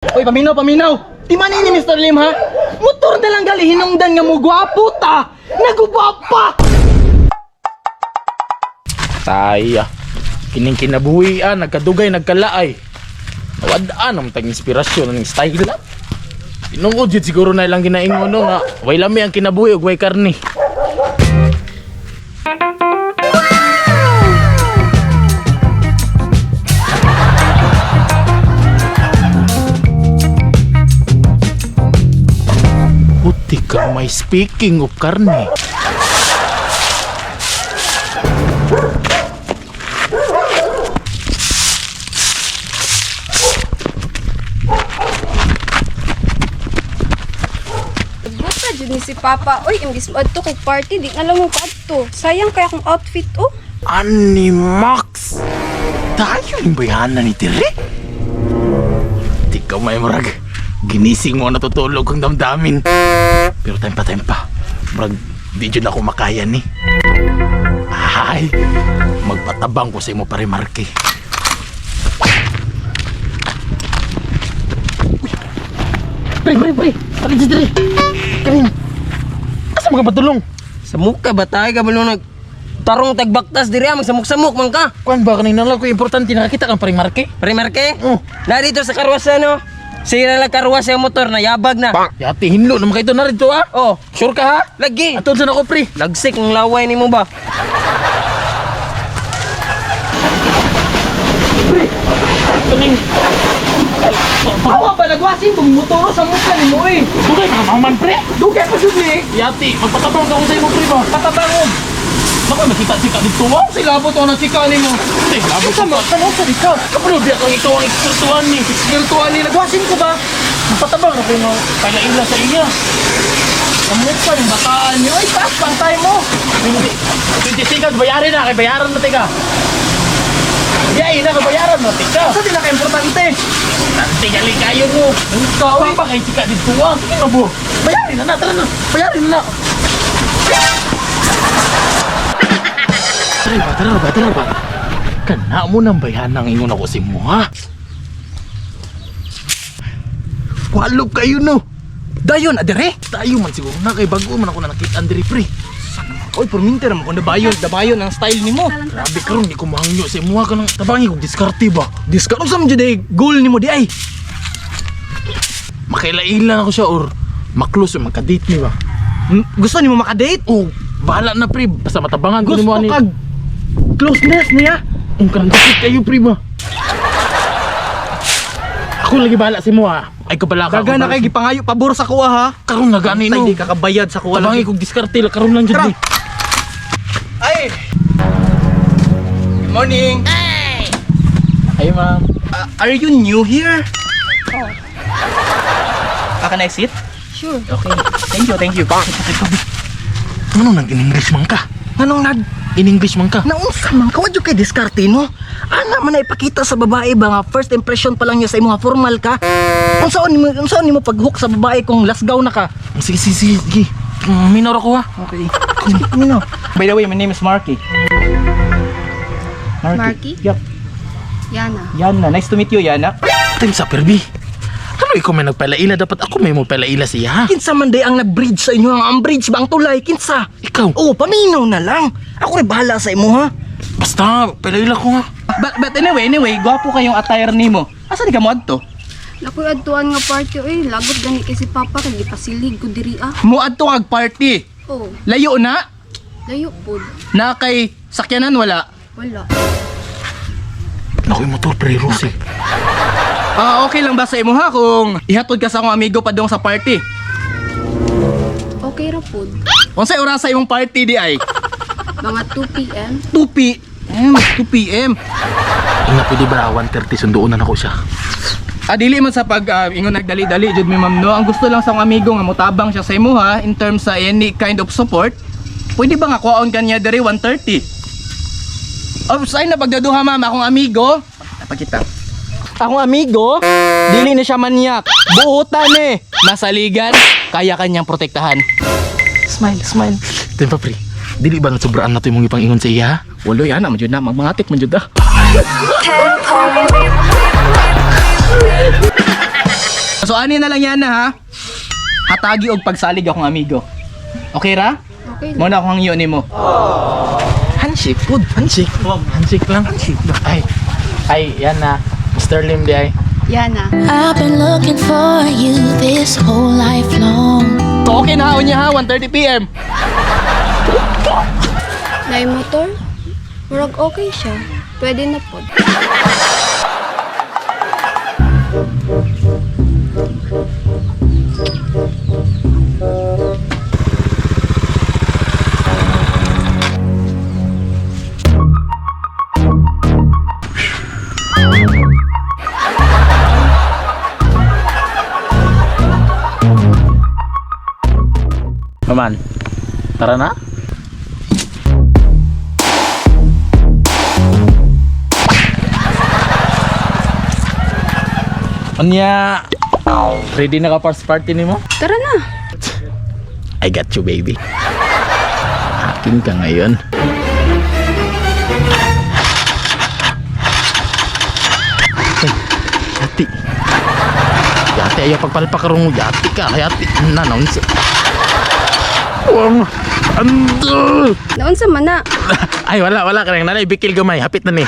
Oy, paminaw, paminaw. Di man ni Mr. Lim ha. Motor na lang gali hinungdan nga mo gwapo ta. Naguba pa. Taya. Kining kinabuhi ah, nagkadugay, nagkalaay. Nawadaan ang tag inspirasyon ng style ah. Tinuod yun siguro na ilang ginaingon no nga. Way lami ang kinabuhi ug way karni. Puti ka may speaking of karne. Buta jud ni si Papa. Oy, imbis mo adto kog party, di na lang mo kaadto. Sayang kay akong outfit oh. Ani Max! Tayo yung bayanan ni Tire. Di ka may murag. Ginising mo ang natutulog kong damdamin. Pero tempa tempa. Murag di dyan ako makaya ni. Ay, magpatabang ko sa imo pare Marke. Uy. Pre, pre, pre. Tara dyan, dre. Kanin. Asa mga patulong? Sa muka ba tayo ka nag tarong tagbaktas diri ah, magsamok-samok man ka. Kuan ba kanina lang ko importante nakakita kang pare Marke? Pre Marke, Oh. na dito sa karwasa no. Sira lang karwas yung motor na yabag na. Yati hinlo naman kayo na rito ah. Oh, Sure ka ha? lagi. Atol sa nako pre. Lagsik ang laway nimo ba? Kaning Awa ba nagwasin kung motor sa muka nimo eh. dugay mga maman pre. Dugay pa jud ni. Yati, magpatabang ka ko sa imo pre ba? Patabangon. Nako makita chika dito wow. Sila po to na chika nimo. Eh, labo Sa ka. mo kano sa dito. Kapalo biya kang ikaw ang ekspertuhan ni. Virtual ni nagwasin ko ba? Magpatabang ra ko nga kaila sa iya. Sa muka ng bataan niyo. Ay, taas pantay mo. 20 seconds bayarin na kay bayaran na tika. Biyay na kay bayaran na tika. Sa di na ka-importante. Tingali kayo mo. Ikaw Uy, pa kay chika dito ah. Sige na bo. Bayarin na na, tara na. Bayarin na. Tara ba, tara ba, tara ba. Kana mo nang bayanang ingon ako si mo ha. Walop kayo no. Dayon adere. Tayo man siguro na kay bago man ako na nakita Andre pre. Oy, perminter mo kung dabayon, dabayon ang style nimo. Grabe karon di ko mahangyo sa imuha ka ng tabangi kog diskarte ba. Discount unsa man jud ay goal nimo di ay? Makaila-ila na ko siya or maklose o magka-date ni ba. Gusto nimo makadate? Oh, bahala na pre basta matabangan ko Gusto nimo ani. kag closeness niya? Ang kanang dikit kayo pre ba. Ako lagi bahala sa imo ha. Ay kabala ka. Daga na kay gipangayo pabor sa kuha ha. Karon na gani no. Tay di ka kabayad sa kuha Tabangi lagi. kog diskarte lang karon lang jud Tara. ni. Ay. Good morning. Ay ma'am. Are you new here? Oh, Can I sit? sure. Okay. Thank you, thank you. Ano nang in English man ka? Anong nag In English man ka? Naunsa man ka, wadyo kay diskarte no? Ana man na ipakita sa babae ba nga first impression pa lang niya sa imong formal ka? Unsaon nimo unsaon nimo pag-hook sa babae kung lasgaw na ka? Sige sige sige. sige. Minor ako ha. Okay. Sige, Mino. By the way, my name is Marky. Marky? Yep. Yana. Yana. Nice to meet you, Yana. Time sa perbi. Ano ikaw may nagpalaila? Dapat ako may mo palaila siya ha? Kinsa man day ang nag-bridge sa inyo? Ang bridge ba ang tulay? Kinsa? Ikaw. Oh, paminaw na lang. Ako rin bahala sa imo ha. Basta, palaila ko nga. But anyway, gwapo kayong attire nimo. Asa di ka mo adto? Nakoy adtuan nga party oy, lagot gani kay si Papa kay gipasilig ko diri ah. Mo adto kag party. Oh, Layo na. layo pod. Na kay sakyanan wala. Wala. Naku, yung motor, pre, Rose. Ah, okay lang ba sa imo ha kung ihatod ka sa akong amigo padong sa party? Okay ra pod. Unsay oras sa imong party di ay? Mga 2 PM. 2 p.m. 2 p.m. Ina, pwede ba 1:30 sunduon na nako siya. Ah, dili man sa pag ingon nagdali-dali jud mi ma'am no. Ang gusto lang sa akong amigo nga motabang siya sa imo ha in terms sa any kind of support. Pwede ba nga kuhaon kanya diri 1:30? Oh, say na pagdaduha ma'am akong amigo. Napakita. Akong amigo, dili na siya manyak. Buotan eh. Masaligan, kaya kanyang protektahan. Smile, smile. Tempa, pre. Dili ba nasubraan na to yung ipang ingon sa iya? ha? Walo yan, man jud na magmangatik man jud ah. So ani na lang yan na ha. Hatagi og pagsalig akong amigo. Okay ra? Okay. Mo na akong hangyo nimo. Handshake, good. Handshake. Handshake lang. Handshake lang. Ay, ay, yan na. Mr. Lim di ay. Yan na. I've been looking for you this whole life long. So okay na niya ha, 1:30 PM. Nay motor? Murag okay siya. Pwede na po. Maman, tara na. Anya, ready na ka para sa party nimo? Tara na. I got you, baby. Akin ka ngayon. Ay, yati. Yati, ayaw pagpalpak karong yati ka. Yati, nanaon sa... Wang, ando! Naunsa man na. Ay, wala, wala. Kanang nanay, bikil gamay. Hapit na ni.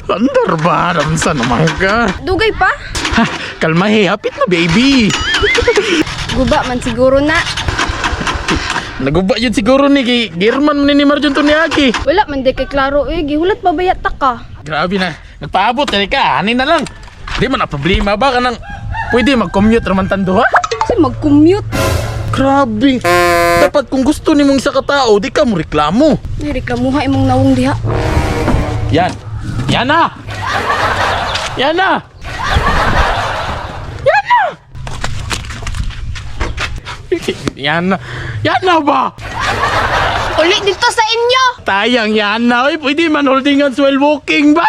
Andar ba? Ramsa naman ka. Dugay pa? Ha, kalmahe. Hapit na, baby. Guba man siguro na. Naguba yun siguro ni kay German man ni Marjon to ni Aki. Wala man di kay klaro eh. Gihulat pa ba ta ka? Grabe na. Nagpaabot na ka. Ani na lang. Di man na problema ba kanang pwede mag-commute raman tando ha? Kasi mag-commute. Grabe. Dapat kung gusto nimong isa ka tao, di ka mo reklamo. Nay reklamuha imong nawong diha. Yan. Yan na. Yan na. Yan na. Yan na. Yan na ba? Uli dito sa inyo. Tayang yan na. Uy, pwede man holding hands while walking ba?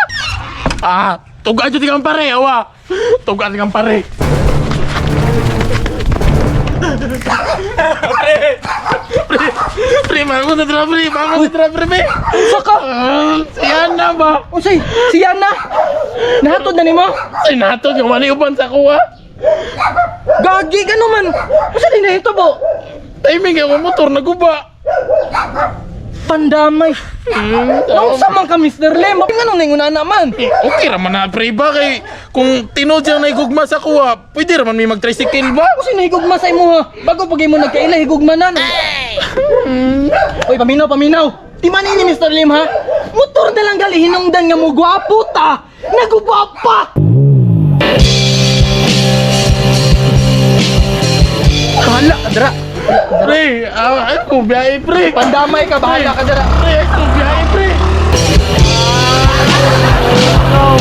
Ah, tugaan dyan kang pare, awa. Tugaan kang pare. Pre, pre, pre, mango na dra, pre, mango na dra, pre, pre. Unsa ka? Yan na ba? Unsay? Si Yana. Nahatod na nimo? Ay, natod yung mali uban sa kuha. Gagi gano man. Unsa din na ito bo? Timing ang motor naguba. Pandamay. Naunsa man ka Mr. Lim? Nganong ningon naman? Eh, okay raman na, pre, ba? Kay, kung tinod siyang naigugma sa kuha, pwede raman may mag-tricycle ba? Ako sinahigugma sa imo ha. Bago pag imo nagkaila higugma na. Oy, paminaw, paminaw. Di man ni Mr. Lim ha. Motor na lang gali hinungdan nga mo gwapo ta. Naguba pa. Bahala ka dira. Pre, ah, ay, kung biyahe, pre. Pandamay ka, bahala ka dira. Pre, ay, kung biyahe, pre. Ah, no,